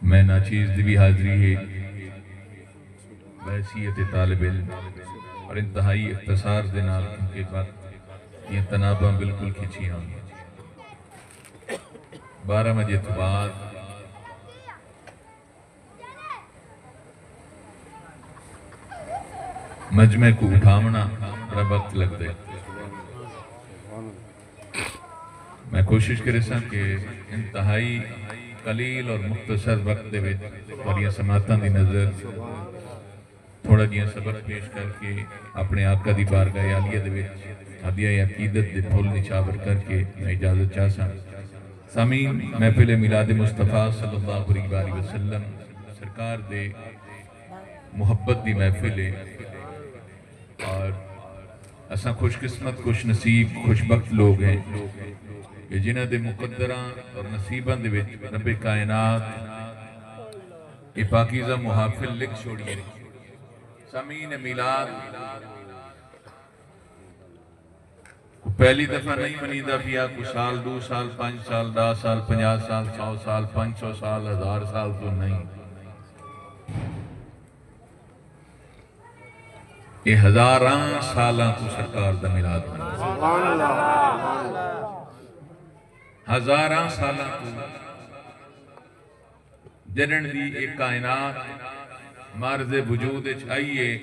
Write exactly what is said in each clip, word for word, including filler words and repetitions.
میں ناچیز دی بھی حاضری ہے بحیثیت طالب علم اور انتہائی اختصار دے نال، کیونکہ وقت دیاں تناباں بالکل کھچیاں ہوندیاں۔ بارہ وجے تو بعد مجمع کوں اٹھاوݨا بڑا وقت لڳدے۔ میں کوشش کریساں کہ انتہائی قلیل اور مختصر وقت دے وچ تہاݙیاں سماعتاں دی نظر تھوڑا جیہاں سبق پیش کر کے اپݨے آقا دی بارگاہ عالیہ دے وچ ہدیہ عقیدت دے پھل نچھاور کر کے میں اجازت چاہساں۔ سامعین، محفل میلاد مصطفیٰ صلی اللہ علیہ وآلہ وسلم سرکار دے محبت دی محفل ہے اور اساں خوش قسمت، خوش نصیب، خوش بخت لوگ ہیں کہ جنہاں دے مقدراں اور نصیباں دے وچ رب کائنات اے پاکیزہ محافل لکھ چھوڑی ہے۔ سامعین، میلاد کوں پہلی دفعہ نہیں منیندا پیا، کوئی سال، ݙو سال، پنج سال، ݙاہ سال، پنجاہ سال، سو سال، پنج سو سال، ہزار سال توں نہیں۔ اے ہزاراں سالاں توں سرکار دا میلاد مندا۔ ہزاراں سالاں توں جݙݨ دی اے کائنات معرض وجود اچ آئی ہے،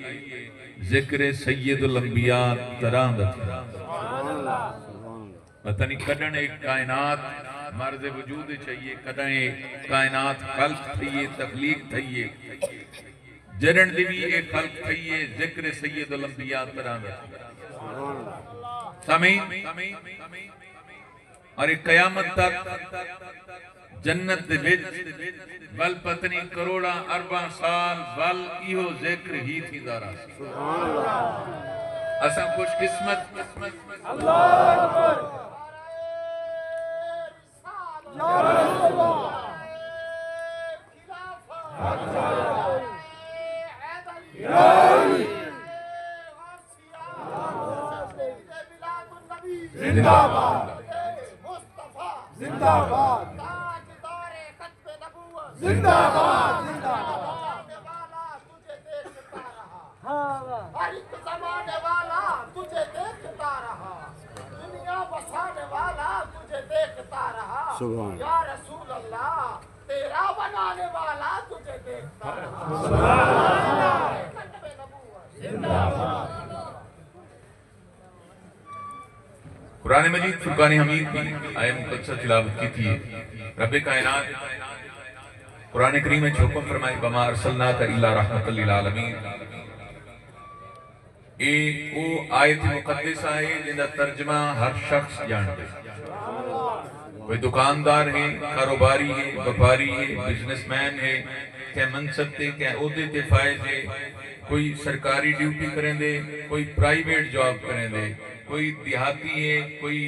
ذکر سید الانبیاء تراں دا تھیا۔ پتہ نہیں کݙݨ اے کائنات معرض وجود اچ آئی ہے، کݙاں اے کائنات خلق تھئی ہے، تخلیق تھئی ہے۔ جݙݨ دی وی اے خلق تھئی ہے، ذکر سید الانبیاء تراں دا تھیا۔ سامعین، اور اے قیامت تک جنت دے وچ ول پتہ نہیں کروڑاں ارباں سال ول ایہو ذکر ہی تھیندا رہسی۔ اساں خوش قسمت۔ زندہ باد۔ زندہ باد۔ زندہ باد۔ زندہ باد۔ ہر ایک زمانے والا تجھے دیکھتا رہا، دنیا بسانے والا تجھے دیکھتا رہا۔ سبحان اللہ۔ یا رسول اللہ، تیرا بنانے والا تجھے دیکھتا رہا۔ سبحان اللہ۔ ختم نبوت۔ زندہ باد۔ قرآن مجید فرقان حمید دی آیت مقدسہ تلاوت کیتی ہے۔ رب کائنات قرآن کریم وچ حکم فرمائے، وما ارسلناک الا رحمۃ للعالمین۔ اے او آیت مقدسہ ہے جیندا ترجمہ ہر شخص ڄاݨدے۔ کوئی دکاندار ہے، کاروباری ہے، وپاری ہے، بزنس مین ہے، کہیں منصب تے، کہیں عہدے تے فائز ہے، کوئی سرکاری ڈیوٹی کریندے، کوئی پرائیویٹ جاب کریندے، کوئی دیہاتی ہے، کوئی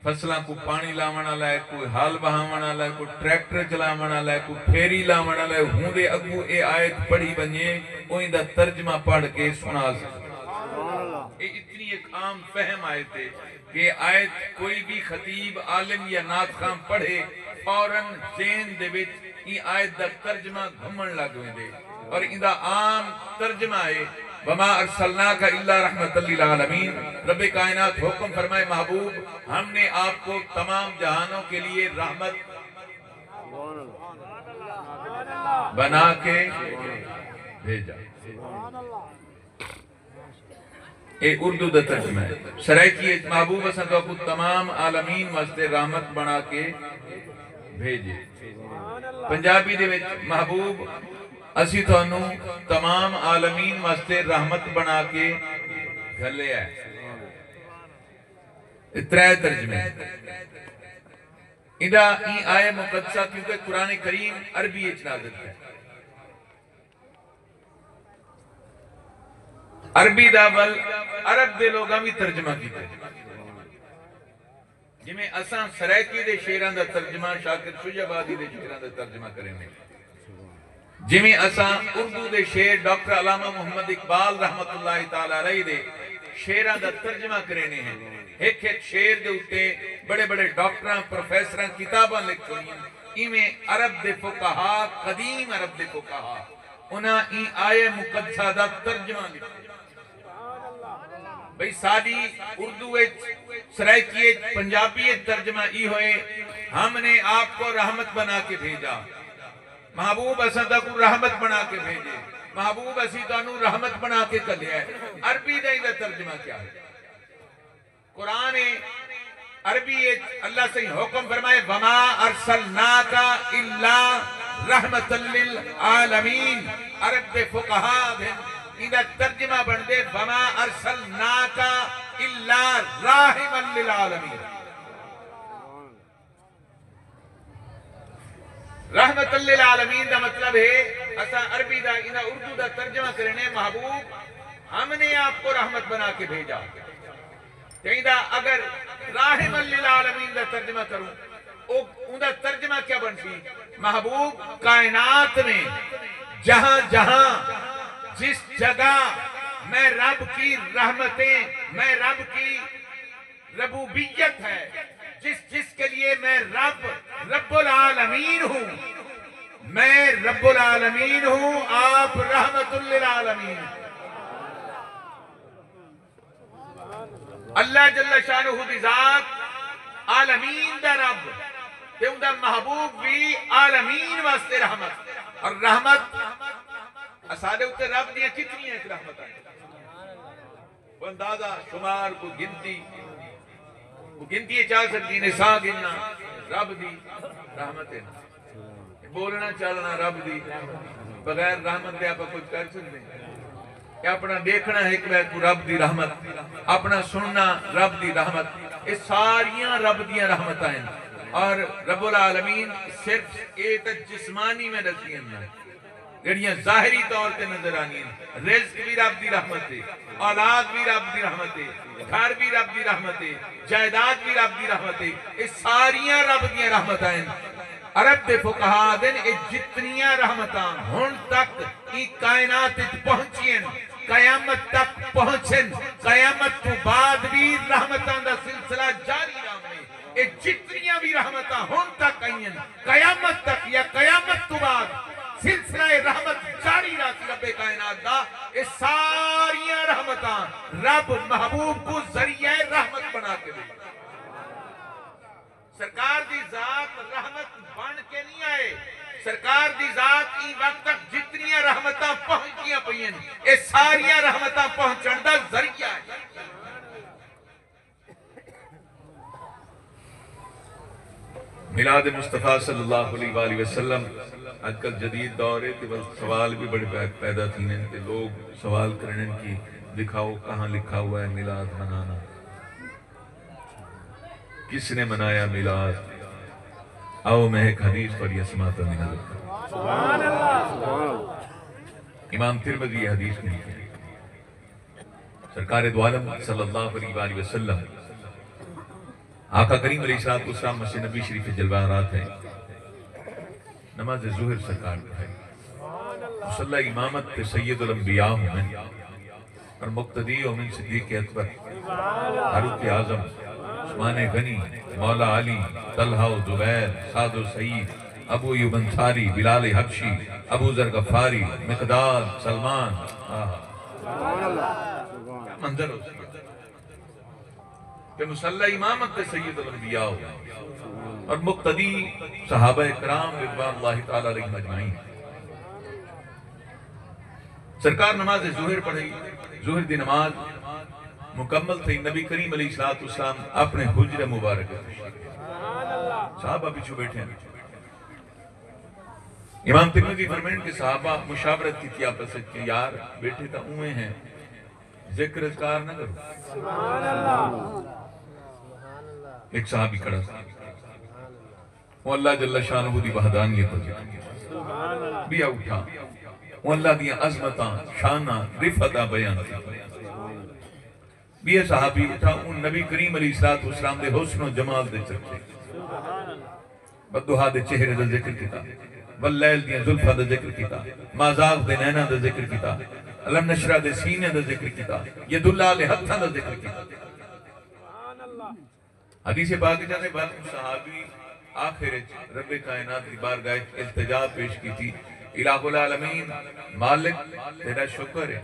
فصلاں کوں پاݨی لاوݨ آلا ہے، کوئی ہل بہاوݨ آلا ہے، کوئی ٹریکٹر چلاوݨ آلا ہے، کوئی پھیری لاوݨ آلا ہے، ہوندے اڳوں اے آیت پڑھی ونڄے، او ایندا ترجمہ پڑھ کے سݨا سڳدے۔ اے اتنی ہک عام فہم آیت ہے کہ آیت کوئی وی خطیب، عالم یا نعت خواں پڑھے، فوراً ذہن دے وچ ایں آیت دا ترجمہ گھمݨ لڳ ویندے۔ اور ایندا عام ترجمہ ہے، وما ارسلناک الا رحمۃ للعالمین۔ رب کائنات حکم فرمائے، محبوب، ہم نے آپ کو تمام جہانوں کے لیے رحمت بنا کے بھیجا۔ اے اردو دا ترجمہ ہے۔ سرائیکی اچ، محبوب، اساں تہاکوں تمام عالمین واسطے رحمت بݨا کے بھیجے۔ پنجابی دے وچ، محبوب، اسی تہانوں تمام عالمین واسطے رحمت بݨا کے گھلیا ہے۔ اے ترے ترجمے۔ ایندا ایں آیہ مقدسہ، کیونکہ قرآن کریم عربی اچ نازل ہے۔ عربی دا ول عرب دے لوگاں وی ترجمہ کیتے۔ جویں اساں سرائیکی دے شعراں دا ترجمہ، شاکر شجاع آبادی دے شعراں دا ترجمہ کریندے، جویں اساں اردو دے شعر ڈاکٹر علامہ محمد اقبال رحمۃ اللہ تعالی علیہ دے شعراں دا ترجمہ کریندے ہیں، ہک ہک شعر دے اتے بڑے بڑے ڈاکٹراں، پروفیسراں کتاباں لکھ چھوڑیاں۔ ایویں عرب دے فقہا، قدیم عرب دے فقہا، انہاں ایں آیہ مقدسہ دا ترجمہ لکھے۔ بھئی ساݙی اردو اچ، سرائیکی اچ، پنجابی اچ ترجمہ ای ہوئے، "ہم نے آپ کو رحمت بنا کے بھیجا۔" محبوب اساں تہاکوں رحمت بݨا کے بھیڄے، محبوب اسیں تہانوں رحمت بݨا کے گھلیا ہے۔ عربی دا ایندا ترجمہ کیا ہے؟ قرآن ہے، عربی اچ اللہ سئیں حکم فرمائے، "وما ارسلناک الا رحمۃ للعالمین۔" عرب دے فقہا آہدن، ایندا ترجمہ بݨدے، "وما ارسلناک الا راحمۃ للعالمین۔" رحمت للعالمین دا مطلب ہے، اساں عربی دا، انہاں اردو دا ترجمہ کرنے، محبوب، ہم نے آپ کو رحمت بنا کے بھیجا۔ تے ایندا اگر راحم للعالمین دا ترجمہ کروں، او، اوندا ترجمہ کیا بنسی؟ محبوب، کائنات میں جہاں جہاں، جس جگہ میں رب کی رحمتیں، میں رب کی ربوبیت ہے، جس، جس کے لیے میں رب، رب العالمین ہوں۔ میں رب العالمین ہوں، آپ رحمت للعالمین۔ اللہ جل شانہ دی ذات عالمین دا رب تے اوندا محبوب بھی عالمین واسطے رحمت۔ اور رحمت اساݙے اتے رب دیاں کتنیاں ہک رحمتاں ہیں۔ کوئی اندازہ شمار، کوئی گنتی، کوئی گنتی اچ آ سڳدی نے، ساہ گھننا رب دی رحمت ہے نا۔ بولنا چالنا رب دی، بغیر رحمت دے آپاں کجھ کر سڳدے ہیں؟ اے اپݨا ݙیکھݨا ہک ٻئے کوں رب دی رحمت، اپݨا سݨنا رب دی رحمت، اے ساریاں رب دیاں رحمتاں ہن۔ اور رب العالمین صرف اے تاں جسمانی میں ݙسدیاں ہن نا، جیڑھیاں ظاہری طور تے نظر آندیاں ہن۔ رزق وی رب دی رحمت ہے، اولاد وی رب دی رحمت ہے، گھر وی رب دی رحمت ہے، جائیداد وی رب دی رحمت ہے۔ اے ساریاں رب دیاں رحمتاں ہن۔ عرب دے فقہا آہدن، اے جتنیاں رحمتاں ہݨ تک ایں کائنات اچ پہنچین، قیامت تک پہنچن، قیامت توں بعد وی رحمتاں دا سلسلہ جاری رہوے۔ اے جتنیاں وی رحمتاں ہݨ تک آئین، قیامت تک یا قیامت توں بعد سلسلہ رحمت جاری رہسی رب کائنات دا۔ اے ساریاں رحمتاں رب محبوب کوں ذریعہ رحمت بݨا کے ݙے۔ سرکار دی ذات رحمت بݨ کے نہیں آئے، سرکار دی ذات ایں وقت تک جتنیاں رحمتاں پہنچدیاں پئین، اے ساریاں رحمتاں پہنچݨ دا ذریعہ ہے۔ میلاد مصطفیٰ صلی اللہ علیہ وآلہ وسلم، اڄ کل جدید دور ہے تے ول سوال بھی بڑے پے-، پیدا تھیندن تے لوگ سوال کرݨن کہ دکھاؤ کہاں لکھا ہوا ہے میلاد منانا؟ کس نے منایا میلاد؟ آؤ میں ایک حدیث پڑھی اسماعتاں دی نظر کروں۔ امام ترمذی یہ حدیث کو لکھے۔ سرکار دو عالم صلی اللہ علیہ وآلہ وسلم، آقا کریم علیہ الصلوۃ والسلام مسجد نبوی شریف جلوہ آرا تھے، نماز ظہر سرکار پڑھائی، مصلی امامت تے سید الانبیاء ہوئے اور مقتدی ہوئے صدیق اکبر، فاروق اعظم، عثمان غنی، مولا علی، طلحہ و زبیر، سعد و سعید، ابو ایوب انصاری، بلال حبشی، ابو ذر غفاری، مقداد، سلمان۔ آہا۔ کیا منظر ہو سکتا؟ کہ مصلی امامت تے سید الانبیاء ہو اور مقتدی صحابہ کرام رضوان اللہ تعالی علیہم اجمعین۔ سرکار نماز ظہر پڑھائی، ظہر دی نماز مکمل تھئی، نبی کریم علیہ الصلوۃ والسلام اپنے حجرے مبارک اچ، صحابہ پچھوں بیٹھے ہیں۔ امام ترمذی فرمائن کہ صحابہ مشاورت کیتی آپس وچ کہ یار بیٹھے تاں اونویں ہیں، ذکر اذکار نہ کرو۔ ایک صحابی کھڑا سی، وہ اللہ جل شانہ دی وحدانیت دا ذکر کیتا۔ ٻیا اٹھا، وہ اللہ دیاں عظمتاں، شاناں، رفتاں بیان کیتیاں۔ ٻئے صحابی اٹھا، اوں نبی کریم علیہ الصلوۃ والسلام دے حسن و جمال دے چرچے، والضحیٰ دے چہرے دا ذکر کیتا، واللیل دیاں زلفاں دا ذکر کیتا، مازاغ دے نیناں دا ذکر کیتا، الم نشرح دے سینے دا ذکر کیتا، ید اللہ آلے ہتھاں دا ذکر کیتا۔ حدیث پاک وچ آندے، بعد صحابی آخر اچ رب کائنات دی بارگاہ اچ التجا پیش کیتی، الہ العالمین، مالک، تیرا شکر ہے،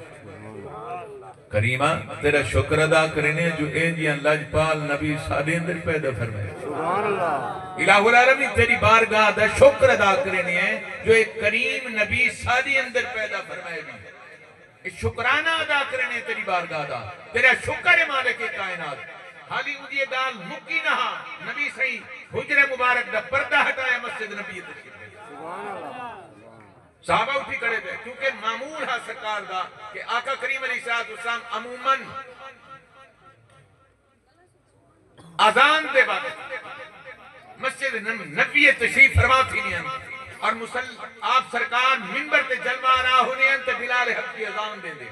کریما، تیرا شکر ادا کرینے ہیں جو اے جیاں لجپال نبی ساڈے اندر پیدا فرمائے۔ سبحان اللہ۔ الہ العالمین، تیری بارگاہ دا شکر ادا کرینے ہیں جو اے کریم نبی ساڈے اندر پیدا فرمائے بھی۔ اے شکرانہ ادا کرینے تیری بارگاہ دا۔ تیرا شکر ہے مالک کائنات۔ حالی اوندی اے ڳالھ مکی نہ ہا، نبی سئیں حجرے مبارک دا پردہ ہٹایا، مسجد نبی تشریف لے۔ سبحان اللہ۔ صحابہ اٹھی کھڑے تھے، کیونکہ معمول ہا سرکار دا کہ آقا کریم علیہ الصلوۃ والسلام عموماً اذان دے وقت مسجد نب-، نبوی تشریف فرما تھیندے ہن اور مسل-، آپ سرکار ممبر تے جلوہ آرا ہوندے ہن تے بلال حبشی اذان ݙیندے۔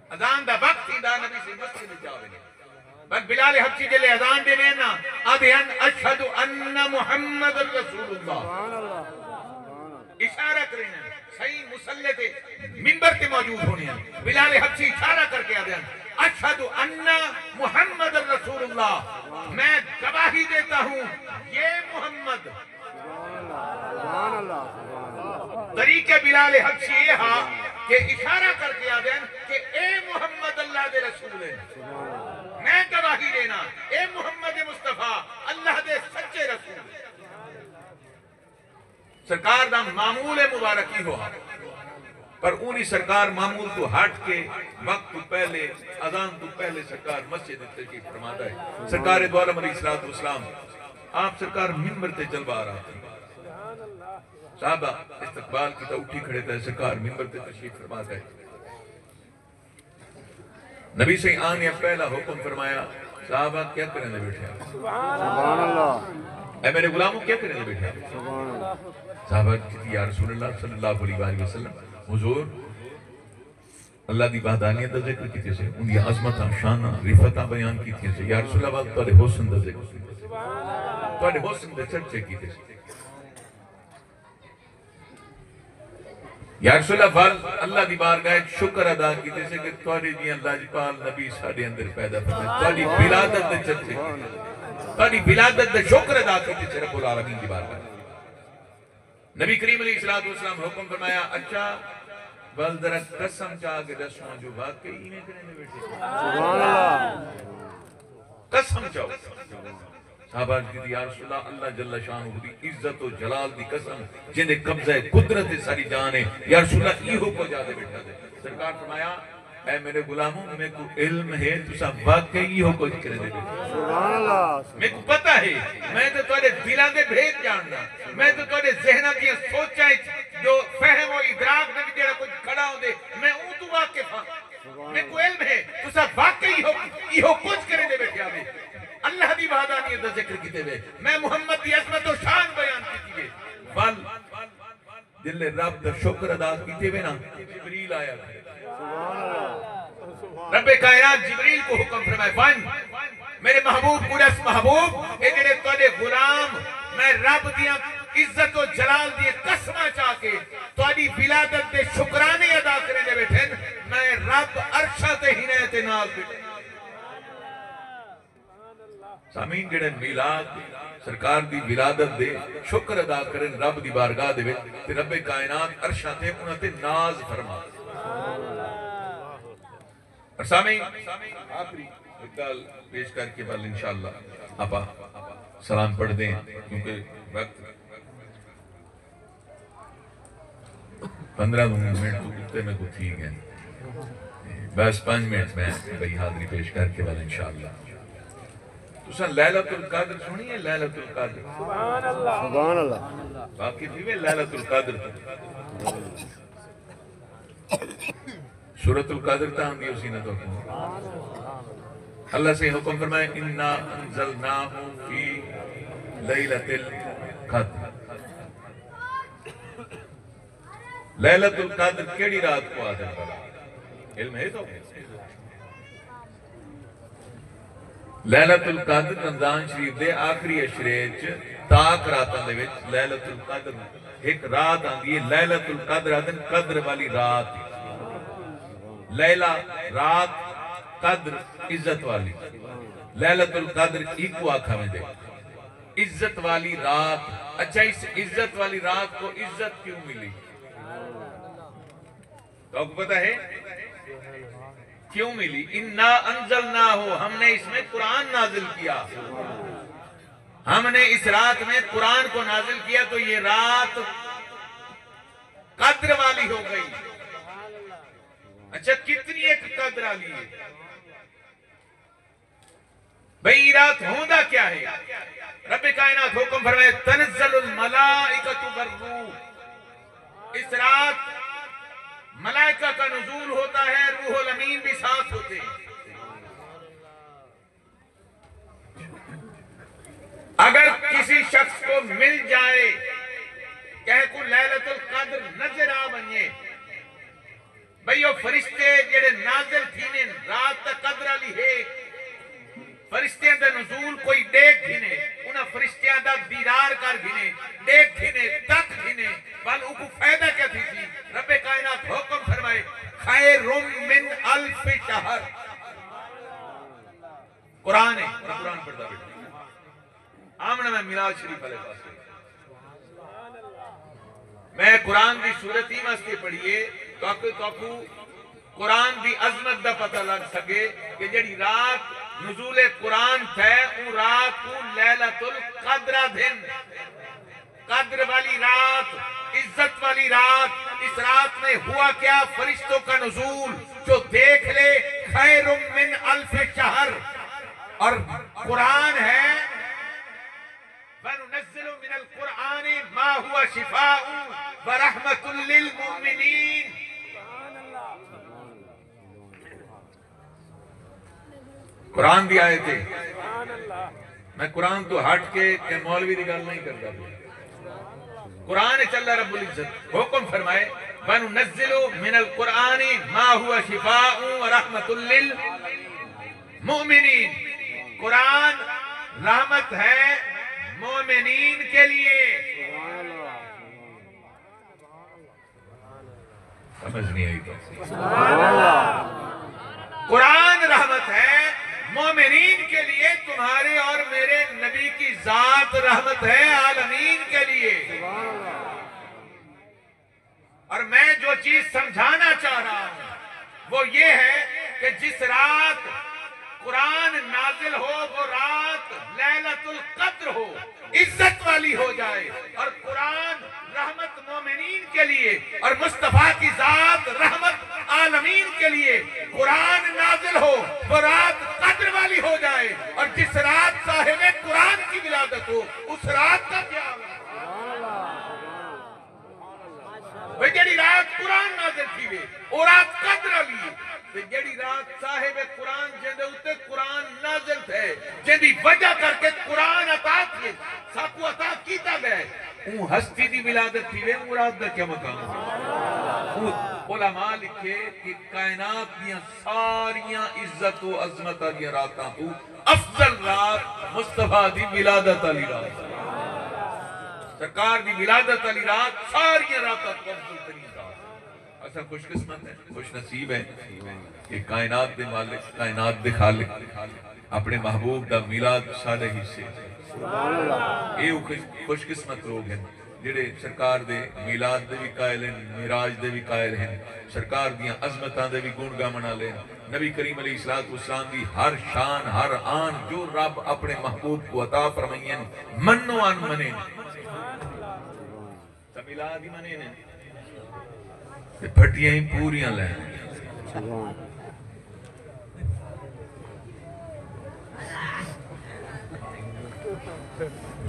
اذان دا وقت تھیندا، نبی سئیں مسجد وچ آ ویندے۔ بس بلال حبشی جلے اذان ݙیندے ہن نا، آہدے ہن، "اشہد ان محمد رسول اللہ۔" اشارہ کریندے ہن۔ سئیں مصلی تے ممبر تے موجود ہوندے ہن۔ بلال حبشی اشارہ کر کے آہدے ہن، "اشہد ان محمد رسول اللہ۔" میں گواہی دیتا ہوں، یہ محمد۔ سبحان اللہ، سبحان اللہ۔ طریقہ بلال حبشی اے ہا کہ اشارہ کر کے آہدے ہن کہ اے محمد اللہ دے رسول ہیں۔ میں گواہی ݙینا، اے محمد مصطفیٰ اللہ دے سچے رسول ہیں۔ سرکار دا معمول مبارک ایہو ہا، پر اونی سرکار معمول توں ہٹ کے وقت توں پہلے، اذان توں پہلے سرکار مسجد وچ تشریف فرماندا ہے۔ سرکار دو عالم علیہ الصلوۃ والسلام، آپ سرکار ممبر تے جلوہ آرا تھے۔ صحابہ استقبال کیتا، اٹھی کھڑے تھے، سرکار ممبر تے تشریف فرما گئے۔ نبی سئیں آندیاں پہلا حکم فرمایا، "صحابہ، کیا کریندے ٻیٹھے ہو؟" سبحان اللہ۔ اے میرے غلامو، کیا کریندے ٻیٹھے ہو؟ سبحان اللہ۔ صحابہ کیتی، "یا رسول اللہ صلی اللہ علیہ وآلہ وسلم، حضور، اللہ دی وحدانیت دا ذکر کیتے سے، اوندی عظمتاں، شاناں، رفتاں بیان کیتیاں سے۔ یا رسول اللہ، تہاݙے حسن دا ذکر کیتے سے، تہاݙے حسن دے چرچے کیتے سے۔" یا رسول اللہ، ول اللہ دی بارگاہ وچ شکر ادا کیتے سے کہ تہاݙے جیہاں لجپال نبی ساݙے اندر پیدا فرمائے، تہاݙی ولادت دے چرچے کیتے، تہاݙی ولادت دا شکر ادا کیتے سے رب العالمین دی بارگاہ۔ نبی کریم علیہ الصلوۃ والسلام حکم فرمایا، "اچھا، ول ذرا قسم چا کے ݙسو جو واقعی ایویں کریندے ٻیٹھے۔" سبحان اللہ۔ قسم چاؤ۔ صحابہ عرض کیتی، "یا رسول اللہ، اللہ جل شانہ دی عزت و جلال دی قسم، جیندے قبضہ قدرت وچ ساݙی جان ہے، یا رسول اللہ، ایہو کجھ آہدے ٻیٹھے ہو۔" سرکار فرمایا، "اے میرے غلامو، میکوں علم ہے تساں واقعی ایہو کجھ کریندے ٻیٹھے ہو۔" سبحان اللہ۔ میکوں پتہ ہے، میں تے تہاݙے دلاں دے بھید ڄاݨدا، میں تے تہاݙے ذہناں دیاں سوچاں وچ جو فہم و ادراک دے وچ جیڑھا کجھ کھڑا ہوندے، میں اوں توں واقف ہاں۔ میکوں علم ہے، تساں واقعی ایہو، ایہو کجھ کریندے ٻیٹھے ہاوے۔ اللہ دی وحدانیت دا ذکر کیتے وے۔ میں محمد دی عظمت و شان بیان کیتی وے۔ ول جلے رب دا شکر ادا کیتے وے نا، جبریل آیا۔ رب کائنات جبریل کوں حکم فرمائے، "ونڄ میرے محبوب کوں ݙس، محبوب، اے جیڑھے تہاݙے غلام، میں رب دیاں عزت و جلال دیاں قسماں چا کے تہاݙی ولادت دے شکرانے ادا کریندے ٻیٹھن، میں رب عرشاں تے ہنیں تے نال ٻیٹھے۔" سامعین، جیڑھے میلاد، سرکار دی ولادت دے شکر ادا کرن رب دی بارگاہ دے وچ، تے رب کائنات عرشاں تے انہاں تے ناز فرما۔ اور سامعین، آخری ہک ڳالھ پیش کر کے ول انشاءاللہ آپاں سلام پڑھدے ہیں، کیونکہ وقت پندرہ منٹ توں اتے میکوں تھی ڳئے۔ بس پنج منٹ میں بھئی حاضری پیش کر کے ول انشاءاللہ۔ تساں لیلۃ القدر سُݨی ہے؟ لیلۃ القدر۔ سبحان اللہ۔ سبحان اللہ۔ واقف ہیوے لیلۃ القدر توں؟ سورۃ القدر تاں آندی ہوسی نا تہاکوں۔ اللہ سئیں حکم فرمائے، "انا انزلناہ فی لیلۃ القدر۔" لیلۃ القدر کیڑھی رات کوں آہدن بھلا؟ علم ہے تو؟ لیلۃ القدر رمضان شریف دے آخری عشرے اچ طاق راتاں دے وچ لیلۃ القدر ہک رات آندی ہے، لیلۃ القدر آہدن قدر والی رات۔ لیلہ رات، قدر عزت والی۔ لیلۃ القدر ایکوں آکھا ویندے۔ عزت والی رات۔ اچھا، اس عزت والی رات کو عزت کیوں ملی؟ تو آپ کو پتہ ہے کیوں ملی؟ انا انزلناہ، ہم نے اس میں قرآن نازل کیا۔ ہم نے اس رات میں قرآن کو نازل کیا، تو یہ رات قدر والی ہو گئی۔ اچھا، کتنی ایک قدر والی ہے؟ بھئی، رات ہوندا کیا ہے؟ رب کائنات حکم فرمائے، تنزل الملائکۃ والروح۔ اس رات ملائکہ کا نزول ہوتا ہے، روح الامین بھی ساتھ ہوتے ہیں۔ اگر کسی شخص کو مل جائے، کہیں کوں لیلۃ القدر نظر آ ونڄے، بھئی، او فرشتے جڑے نازل تھیندے رات دا قدر علی ہے، فرشتیاں دا نزول کوئی ݙیکھ گھنے، انہاں فرشتیاں دا دیدار کر گھنے، ݙیکھ گھنے، تک گھنے، ول اوکوں فائدہ کیا تھیسی؟ رب کائنات حکم فرمائے، خیر من الف شہر۔ قرآن ہے، میں قرآن پڑھدا ٻیٹھا۔ آوݨا میں میلاد شریف والے پاسے۔ میں قرآن دی سورت ایں واسطے پڑھیے تاکہ تہاکوں قرآن دی عظمت دا پتہ لڳ سڳے کہ جڑی رات نزول قرآن تھئے، اوں رات کوں لیلۃ القدر آہدن۔ قدر والی رات، عزت والی رات۔ اس رات میں ہوا کیا؟ فرشتوں کا نزول، جو دیکھ لے، خیر من الف شہر۔ اور قرآن ہے، وننزل من القرآن ما هو شفاء ورحمة للمؤمنین۔ قرآن دی آیت ہے۔ میں قرآن تو ہٹ کے کہ مولوی دی ڳالھ نہیں کردا پیا۔ قرآن اچ اللہ رب العزت حکم فرمائے، وننزل من القرآن ما هو شفاء ورحمة للمؤمنین۔ قرآن رحمت ہے مومنین کے لیے۔ سمجھ نہیں آئی تو۔ قرآن رحمت ہے مومنین کے لیے، تمہارے اور میرے نبی کی ذات رحمت ہے عالمین کے لیے۔ اور میں جو چیز سمجھانا چاہ رہا ہوں، وہ یہ ہے کہ جس رات قرآن نازل ہو، وہ رات لیلۃ القدر ہو، عزت والی ہو جائے، اور قرآن رحمت مومنین کے لیے اور مصطفیٰ کی ذات رحمت عالمین کے لیے قرآن نازل ہو، وہ رات قدر والی ہو جائے، اور جس رات صاحب قرآن کی ولادت ہو، اس رات کا کیا ہوگا؟ بھئی، جیڑھی رات قرآن نازل تھیوے، او رات قدر علی ہے۔ تے جیڑھی رات صاحب قرآن، جیندے اتے قرآن نازل تھئے، جیندی وجہ کر کے قرآن عطا تھئے، ساکوں عطا کیتا ڳئے، اوں ہستی دی ولادت تھیوے، اوں رات دا کیا مقام ہے؟ اوں علماء لکھے کہ کائنات دیاں ساریاں عزت و عظمت آلیاں راتاں توں افضل رات مصطفیٰ دی ولادت آلی رات۔ سرکار دی ولادت آلی رات ساریاں راتاں توں افضل ترین رات۔ اساں خوش قسمت ہیں، خوش نصیب ہیں کہ کائنات دے مالک، کائنات دے خالق اپنے محبوب دا میلاد ساڈے حصے۔ اے او خوش، خوش قسمت لوگ ہیں جڑے سرکار دے میلاد دے وی قائل ہیں، معراج دے وی قائل ہیں، سرکار دیاں عظمتاں دے وی گݨ ڳاوݨ والے ہیں۔ نبی کریم علیہ الصلوۃ والسلام دی ہر شان، ہر آن جو رب اپنے محبوب کو عطا فرمائی ہیں، منو آن منے۔ تاں میلاد ہی منینے تے پھٹیاں ہی پوریاں لین۔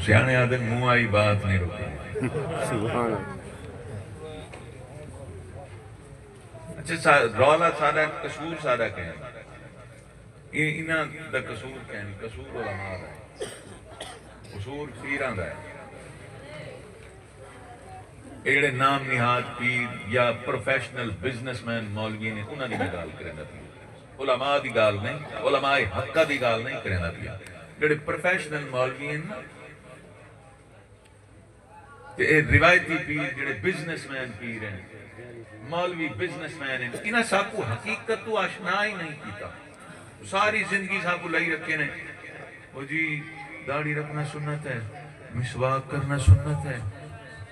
سیاݨے آہدن، منہ آئی بات نہیں رکدی۔ سبحان اللہ۔ اچھا، سا-، رولا ساݙا، قصور ساݙا کہیں؟ اے انہاں دا قصور کہیں؟ قصور علماء دا ہے، قصور پیراں دا ہے۔ اے جیڑھے نام نہاد پیر یا پروفیشنل بزنس مین مولوی نے، انہاں دی میں ڳالھ کریندا پیا۔ علماء دی ڳالھ نہیں، علماء حقہ دی ڳالھ نہیں کریندا پیا۔ جیڑھے پروفیشنل مولوی ہیں نا، تے اے روایتی پیر جیڑھے بزنس مین پیر ہیں، مولوی بزنس مین ہیں، انہاں ساکوں حقیقت توں آشنا ہی نہیں کیتا۔ ساری زندگی ساکوں لائی رکھے نے، او جی، داڑھی رکھنا سنت ہے، مسواک کرنا سنت ہے،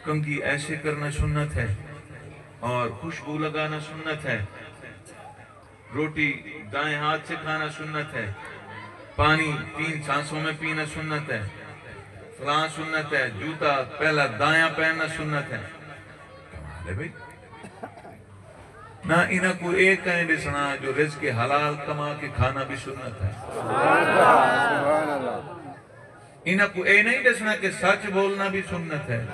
کنگھی ایسے کرنا سنت ہے، اور خوشبو لگانا سنت ہے۔ روٹی دائیں ہاتھ سے کھانا سنت ہے، پانی تین سانسوں میں پینا سنت ہے، فلاں سنت ہے، جوتا پہلا دایاں پہننا سنت ہے۔ کمال ہے بھائی۔ نہ انہاں کوں اے کہیں ݙسݨا جو رزق حلال کما کے کھانا بھی سنت ہے۔ انہاں کوں اے نہیں ݙسݨا کہ سچ بولنا بھی سنت ہے۔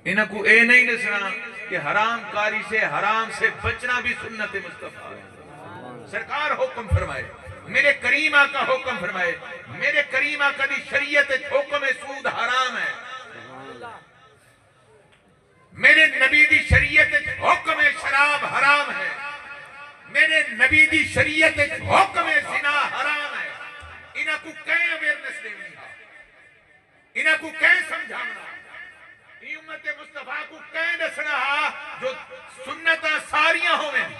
انہاں کوں اے نہیں ݙسݨا کہ حرام کاری سے، حرام سے بچنا بھی سنت مصطفیٰ ہے۔ سرکار حکم فرمائے، میرے کریم آقا حکم فرمائے، میرے کریم آقا دی شریعت وچ حکم ہے سود حرام ہے۔ میرے نبی دی شریعت وچ حکم ہے شراب حرام ہے۔ میرے نبی دی شریعت وچ حکم ہے زنا حرام ہے۔ انہاں کوں کہیں اویئرنس ݙیوݨی ہا، انہاں کوں کہیں سمجھاوݨا، ایں امت مصطفیٰ کوں کہیں ݙسݨا ہا جو سنتاں ساریاں ہوون،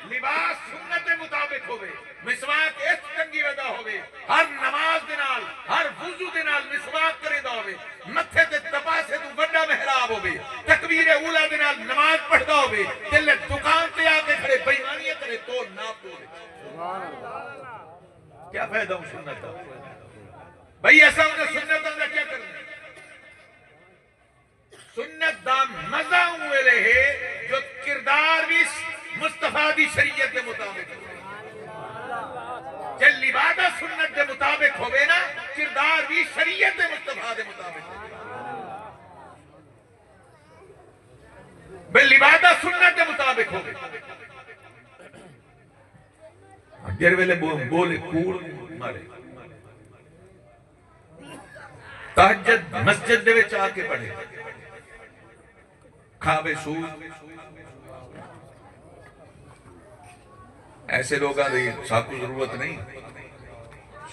لباس سنت دے مطابق ہووے، مسواک اچ ٹنگی ودا ہووے، ہر نماز دے نال، ہر وضو دے نال مسواک کریندا ہووے، متھے تے تپاسے توں وݙا محراب ہووے، تکبیر اولیٰ دے نال نماز پڑھدا ہووے، تے لے دکان تے آ کے کھڑے بےایمانیاں کرے، تول ناپ تول وچ۔ کیا فائدہ اوں سنت دا؟ بھئی، اساں انہاں سنتاں دا کیا کرنا؟ سنت دا مزہ اوں ویلے ہے جو کردار وی مصطفیٰ دی شریعت دے مطابق ہووے۔ جے لبادہ سنت دے مطابق ہووے نا، کردار وی شریعت دے مصطفیٰ دے مطابق ہووے۔ بھئی لبادہ سنت دے مطابق ہووے۔ جیڑھے ویلے بو-، بولے کوڑ مارے۔ تہجد مسجد دے وچ آ کے پڑھے۔ کھاوے سود۔ ایسے لوگاں دی ساکوں ضرورت نہیں۔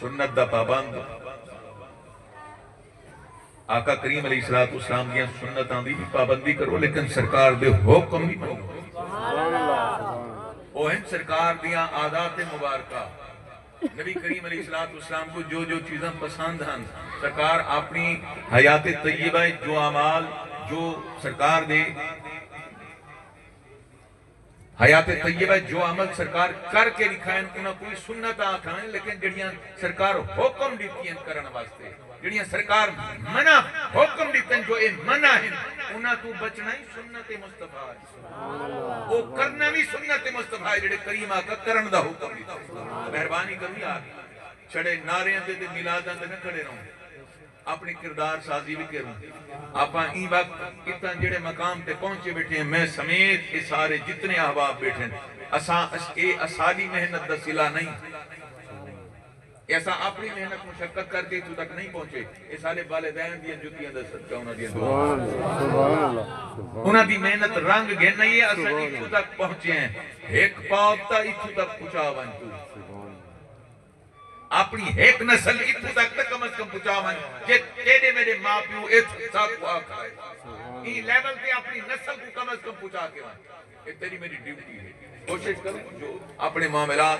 سنت دا پابند۔ آقا کریم علیہ الصلوۃ والسلام دیاں سنتاں دی وی پابندی کرو، لیکن سرکار دے حکم وی منو۔ او ہن سرکار دیاں عادات مبارکہ، نبی کریم علیہ الصلوۃ والسلام کوں جو جو چیزاں پسند ہن، سرکار اپݨی حیات طیبہ جو اعمال، جو سرکار دے حیات طیبہ جو عمل سرکار کر کے ݙکھائن، انہاں کوں سنت آکھن، لیکن جڑیاں سرکار حکم ݙتین کرݨ واسطے، جڑیاں سرکار منع، حکم ݙتن جو اے منع ہن، انہاں توں بچݨا ہی سنت مصطفیٰ ہے۔ او کرݨا وی سنت مصطفیٰ ہے، جڑے کریم آقا کرݨ دا حکم ݙتا۔ مہربانی کرو یار، چھڑے نعریاں تے، تے میلاداں تے نہ کھڑے رہو۔ اپݨی کردار سازی وی کروں۔ آپاں ایں وقت اتھاں جیڑھے مقام تے پہنچے ٻیٹھے ہیں، میں سمیت اے سارے جتنے احباب ٻیٹھے ہیں، اساں، اس-، اے اساݙی محنت دا صلہ نہیں۔ اے اساں اپݨی محنت مشقت کر کے اتھوں تک نہیں پہنچے۔ اے سارے والدین دیاں جتیاں دا صدقہ، انہاں دیاں دعائیں۔ سبحان اللہ، سبحان اللہ، سبحان اللہ۔ انہاں دی محنت رنگ گھن آئی ہے، اساں سبحان اتھوں اللہ۔ تک پہنچے ہیں۔ ہک پاؤ تاں اتھوں تک پہنچا ونڄ توں۔ سبحان اللہ۔ اپݨی ہک نسل اتھوں تک تاں کم از کم پہنچا ونڄ، جے تیݙے میݙے ماء پیو اتھ ساکوں آ کھڑے۔ ایں لیول تے اپݨی نسل کوں کم از کم پہنچا کے ونڄ۔ اے تیݙی میݙی ڈیوٹی ہے۔ کوشش کروں جو اپݨے معاملات،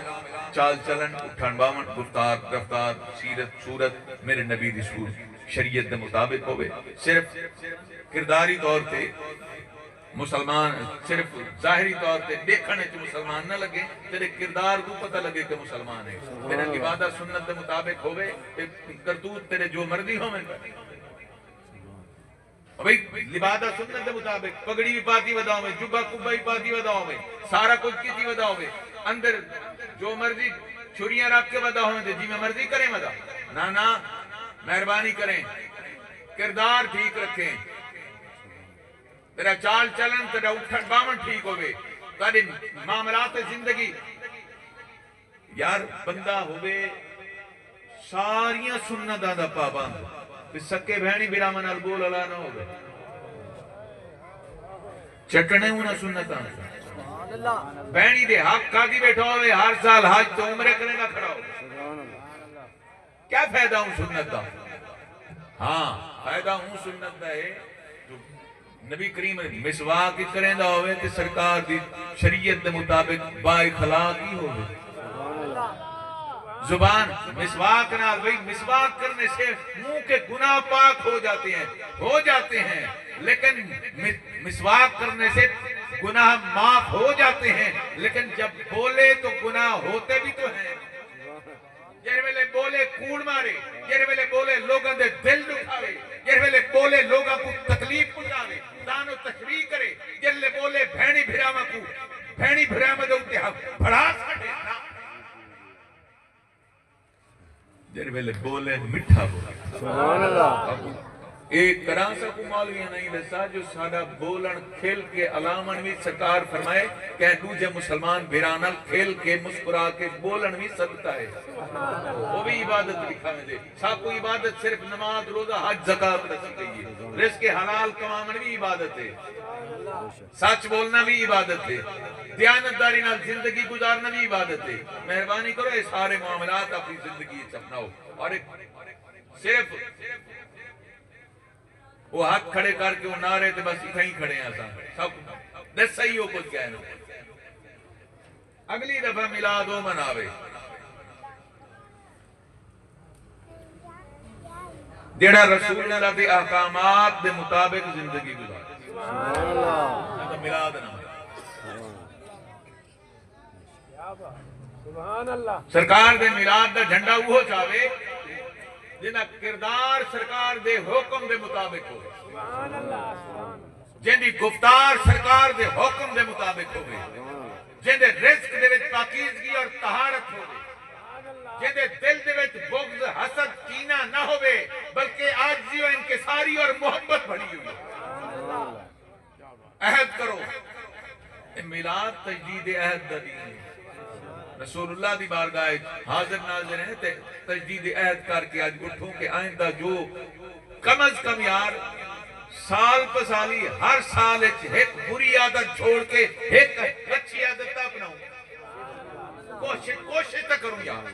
چال چلن، اٹھݨ ٻاہوݨ، گفتار، رفتار، سیرت، صورت میݙے نبی دی صورت، شریعت دے مطابق ہووے۔ صرف کرداری طور تے مسلمان صرف ظاہری طور تے ݙیکھݨ وچ مسلمان نہ لڳے، تیݙے کردار کوں پتہ لڳے کہ مسلمان ہے۔ تیݙا لبادہ سنت دے مطابق ہووے تے کرتوت تیݙے جو مرضی ہوون۔ بھئی، لبادہ سنت دے مطابق پگڑی وی پاتی ودا ہووے، جبہ قبہ وی پاتی ودا ہووے، سارا کجھ کیتی ودا ہووے، اندر جو مرضی چھریاں رکھ کے ودا ہووے تے جیویں مرضی کریں ودا۔ نہ، نہ، مہربانی کریں، کردار ٹھیک رکھیں۔ تیݙا چال چلن، تیݙا اٹھݨ ٻاہوݨ ٹھیک ہووے، تیݙے معاملات زندگی۔ یار، بندہ ہووے ساریاں سنتاں دا پابند، تے سکے بھیݨیں بھراواں نال ڳول الا نہ ہووے۔ چٹݨے انہاں سنتاں۔ بھیݨیں دے حق کھادی ٻیٹھا ہووے، ہر سال حج تے عمرے کریندا کھڑا ہووے۔ کیا فائدہ اوں سنت دا؟ ہاں، فائدہ اوں سنت دا ہے جو نبی کریم مسواک کریندا ہووے تے سرکار دی شریعت دے مطابق با اخلاق ہی ہووے۔ زبان، مسواک نال، بھئی، مسواک کرنے سے منہ کے گناہ پاک ہو جاتے ہیں، ہو جاتے ہیں، لیکن م-، مسواک کرنے سے گناہ معاف ہو جاتے ہیں، لیکن جب بولے تو گناہ ہوتے بھی تو ہیں۔ جس ویلے بولے کوڑ مارے، جس ویلے بولے لوگاں دے دل دکھاوے، جس ویلے بولے لوگاں کوں تکلیف پہنچاوے، طعن و تشنیع کرے، جس ویلے بولے بھینڑیں بھراواں کوں، بھینڑیں بھراواں دے اتے ہتھ بھڑا سٹے۔ جیڑھے ویلے بولے، مٹھا بولے۔ سبحان اللہ۔ اے کراں ساکوں مولویاں نئیں ݙسا جو ساݙا بولݨ کھل کے الاوݨ وی، سرکار فرمائے، کہیں ݙوجھے مسلمان بھرا نال کھل کے مسکرا کے بولݨ وی صدقہ ہے۔ او وی عبادت لکھا ویندے۔ ساکوں عبادت صرف نماز، روزہ، حج، زکوٰۃ ݙسی ڳئی ہے۔ رزق حلال کماوݨ وی عبادت ہے۔ سچ بولنا بھی عبادت ہے، دیانتداری نال زندگی گزارنا بھی عبادت ہے۔ مہربانی کرو، اے سارے معاملات اپنی زندگی وچ اپناؤ۔ اور ایک صرف وہ ہاتھ کھڑے کر کے وہ نعرے تے بس اتھائیں کھڑے ہیں اساں۔ سب ݙسا ہی وہ کچھ کہہ رہے۔ اگلی دفعہ میلاد او مناوے جیڑھا رسول اللہ دے احکامات دے مطابق زندگی گزارے۔ سبحان اللہ۔ میں تاں میلاد نہ مناواں۔ سبحان اللہ۔ سرکار دے میلاد دا جھنڈا اوہو چاوے جیندا کردار سرکار دے حکم دے مطابق ہووے۔ سبحان اللہ، سبحان اللہ۔ جیندی گفتار سرکار دے حکم دے مطابق ہووے، جیندے رزق دے وچ پاکیزگی اور طہارت ہووے، جیندے دل دے وچ بغض، حسد، کینہ نہ ہووے، بلکہ عاجزی و انکساری اور محبت بھری ہوئی ہو۔ عہد کرو۔ اے میلاد تجدید عہد دا ݙینھ ہے۔ رسول اللہ دی بارگاہ وچ حاضر ناظر ہیں تے تجدید عہد کر کے اڄ اٹھوں کہ آئندہ جو کم از کم یار سال پہ سالی ہر سال وچ ہک بری عادت چھوڑ کے ہک اچھی عادت تاں اپناؤں۔ کوشش، کوشش تاں کروں یار۔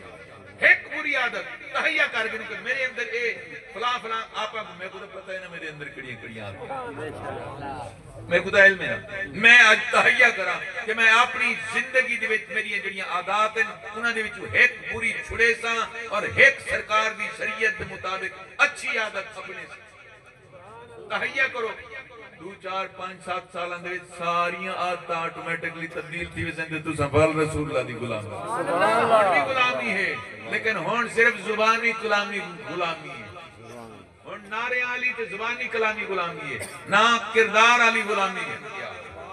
ہک بری عادت تہیا کر گھنوں کہ میرے اندر اے فلاں فلاں، آپاں کوں، میکوں تاں پتہ ہے نا میرے اندر کیڑیاں کیڑیاں عادتاں۔ میکوں تاں علم ہے نا۔ میں اڄ تہیا کراں کہ میں اپݨی زندگی دے وچ میریاں جیڑھیاں عادات ہن، انہاں دے وچوں ہک بری چھڑیساں اور ہک سرکار دی شریعت دے مطابق اچھی عادت اپݨیساں۔ تہیا کرو، ݙو، چار، پنج، ست سالاں دے وچ ساریاں عادتاں آٹومیٹکلی تبدیل تھی ویسن تے تساں ول رسول اللہ دی غلامی۔ ہݨ وی غلامی ہے، لیکن ہݨ صرف زبانی کلامی، غلامی ہے۔ ہݨ نعرے آلی تے زبانی کلامی غلامی ہے، نہ کردار آلی غلامی ہے۔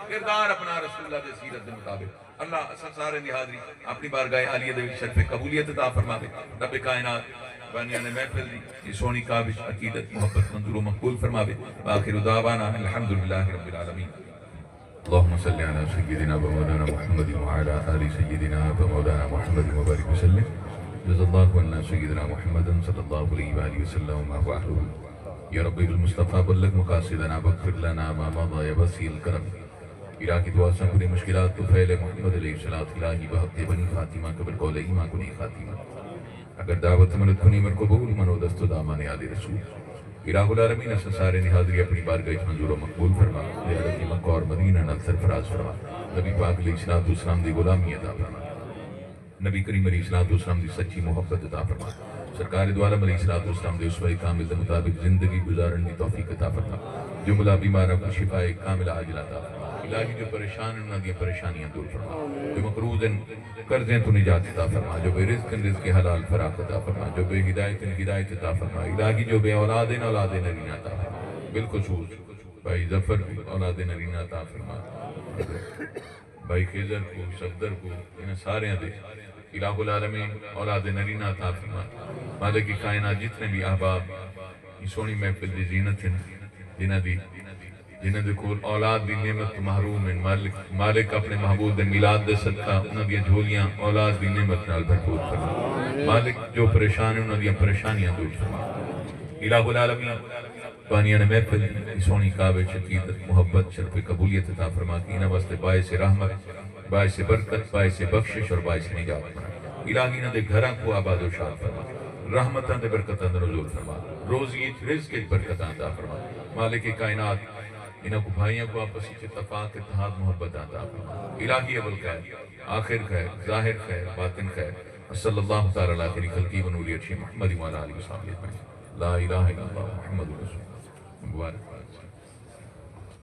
کردار اپݨا رسول اللہ دے سیرت دے مطابق۔ اللہ اساں سارے دی حاضری اپݨی بارگاہ عالیہ دے وچ شرف قبولیت عطا فرماوے۔ رب کائنات بانیان محفل دی اے سوہݨی کاوش، عقیدت، محبت منظور و مقبول فرماوے۔ وآخر دعوانا ان الحمد للہ رب العالمین۔ اللهم صل على سيدنا ومولانا محمد وعلى آل سيدنا ومولانا محمد وبارك وسلم۔ جزا الله عنا سيدنا محمدا صلى الله عليه وآله وسلم وما هو أهله۔ يا رب بالمصطفى بلغ مقاصدنا واغفر لنا ما مضى يا واسع الكرم۔ الٰہی تو آساں کنیں مشکلات، طفیل محمد علیہ الصلوۃ، الٰہی بحق بنی فاطمہ قبل قول ایماں کنیں خاتمہ۔ اگر دعوت منت کنیں من قبول منو دست و دامان آل رسول۔ الٰہ العالمین اساں سارے دی حاضری اپݨی بارگاہ وچ منظور و مقبول فرما، زیارت مکہ اور مدینہ نال سرفراز فرما، نبی پاک علیہ الصلوۃ والسلام دی غلامی عطا فرما۔ نبی کریم علیہ الصلوۃ والسلام دی سچی محبت عطا فرما۔ سرکار دو عالم علیہ الصلوۃ والسلام دے اسوہ کامل دے مطابق زندگی گزارݨ دی توفیق عطا فرما۔ جملہ بیماراں کوں شفائے کاملہ عاجلہ عطا فرما۔ الٰہی جو پریشان ہن انہاں دیاں پریشانیاں دور فرما۔ جو مقروض ہن قرضیں توں نجات عطا فرما۔ جو بے رزق ہن رزق حلال فراخ عطا فرما۔ جو بے ہدایت ہن ہدایت عطا فرما۔ الٰہی جو بے اولاد ہن اولاد نرینہ عطا فرما۔ بالخصوص بھائی ظفر کوں اولاد نرینہ عطا فرما۔ بھائی خضر کوں، صفدر کوں، انہاں ساریاں دے الٰہ العالمین اولاد نرینہ عطا فرما۔ مالک کائنات جتنے بھی احباب ایں سوہݨی محفل دی زینت ہن، جنہاں دی، جنہاں دے کول اولاد دی نعمت توں محروم ہن، مالک، مالک اپݨے محبوب دے میلاد دے صدقہ انہاں دیاں جھولیاں اولاد دی نعمت نال بھرپور فرما۔ مالک جو پریشان ہن انہاں دیاں پریشانیاں دور فرما۔ الٰہ العالمین بانیان محفل دی سوہݨی کاوش، عقیدت، محبت، شرف قبولیت عطا فرما کے انہاں واسطے باعث رحمت، باعث برکت، باعث بخشش اور باعث نجات بݨا۔ الٰہی انہاں دے گھراں کوں آباد و شاد فرما۔ رحمتاں تے برکتاں دا نزول فرما۔ روزی اچ، رزق اچ برکتاں عطا فرما۔ مالک کائنات انہاں کوں بھائیاں کوں آپس اچ اتفاق، اتحاد، محبت عطا فرما۔ الٰہی اول خیر، آخر خیر، ظاہر خیر، باطن خیر، وصلی اللہ تعالی علی خیر خلقہ و نور عرشہ محمد وعلی آلہ وصحبہ اجمعین۔ لا الہ الا اللہ محمد رسول اللہ۔ مبارک۔